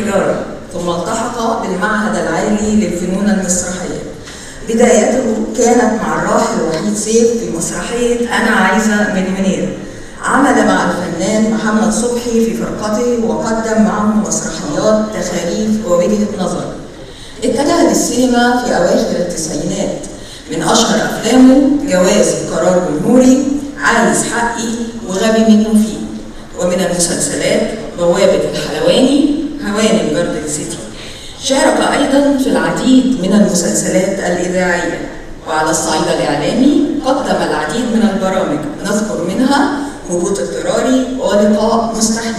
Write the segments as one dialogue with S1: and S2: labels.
S1: التجارة، ثم التحق بالمعهد العالي للفنون المسرحية. بدايته كانت مع الراحل وحيد سيف في مسرحية أنا عايزة مليونير. عمل مع الفنان محمد صبحي في فرقته وقدم معه مسرحيات تخاريف ووجهة نظر. اتجه للسينما في أواخر التسعينات. من أشهر أفلامه جواز قرار جمهوري، عايز حقي، وغبي منه فيه. ومن المسلسلات بوابة الحلواني، هوانم جاردن سيتي. شارك أيضا في العديد من المسلسلات الإذاعية. وعلى الصعيد الإعلامي قدم العديد من البرامج، نذكر منها هبوط اضطراري ولقاء مستحيل.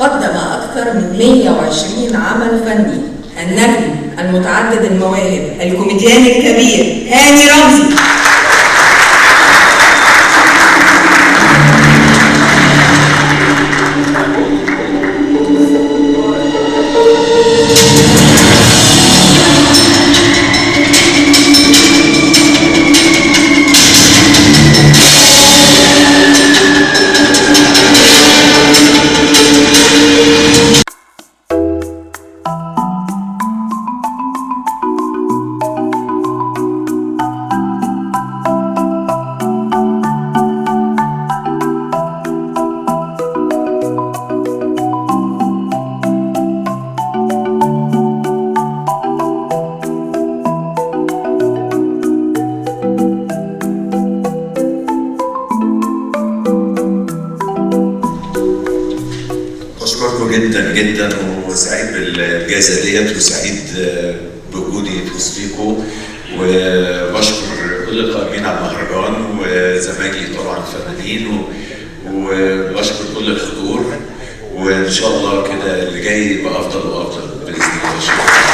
S1: قدم أكثر من 120 عمل فني. النجم المتعدد المواهب الكوميديان الكبير هاني رمزي.
S2: بشكركم جدا جدا، وسعيد بالجائزة ديت، وسعيد بوجودي في وسطيكم، وبشكر كل القائمين على المهرجان وزمايلي طبعا الفنانين، وبشكر كل الحضور، وان شاء الله كده اللي جاي يبقى افضل وافضل باذن الله.